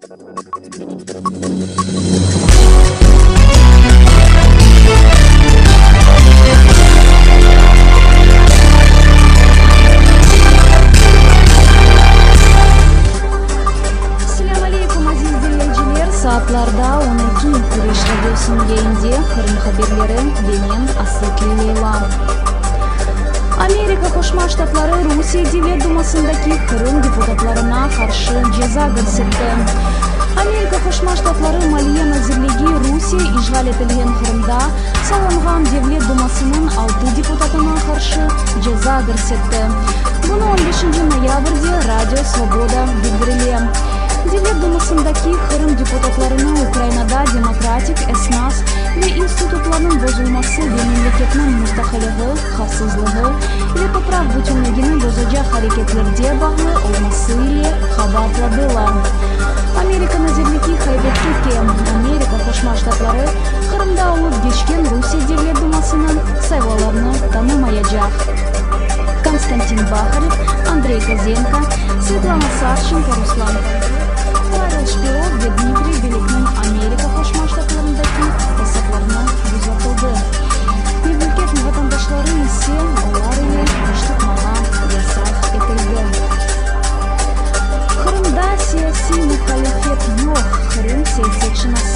Selâm aleykum, aziz diñleyiciler! Saatlarda 12, Küreş radiosınıñ yayında Qırım haberleri ve men, Aslı Leyla. Amerika Qoşma Ştatları Rusiye Devlet Dumasındaki Qırım deputatlarına qarşı ceza kirsetti. Amerika Qoşma Ştatları Maliye nazirligi Rusiye işğal etilgen Qırımda saylanğan Devlet Dumasınıñ altı deputatına qarşı ceza kirsetti. Bunı on beşinci noyabrde Radio Svoboda bildirile. Devlet Dumasındaki Qırım deputatlarını Ukrainada demokratik esnas ve institutlarnıñ bozulması ve memleketniñ mustaqiligi, havfsızlığı ve topraq bütünligini bozacaq areketlerde bağlı olması ile qabaatladılar. Amerika nazirligi qayd etti ki, Amerika Qoşma Ştatları Qırımda olıp keçken Rusiye Devlet Dumasınıñ saylavlarını tanımayacaq. Konstantin Baharev, Andrey Kozenko, Svetlana Savçenko, Ruslan Balbek, Pavel Şpirov ve Dmitriy Belikniñ Amerika Qoşma Ştatlarındaki esaplarını buzlatıldı. Memleket vatandaşları ise olar ile iş tutmağa yasaq etildi. Qırımda siyasiy muhalifet yoq, Qırım siyasetşınası.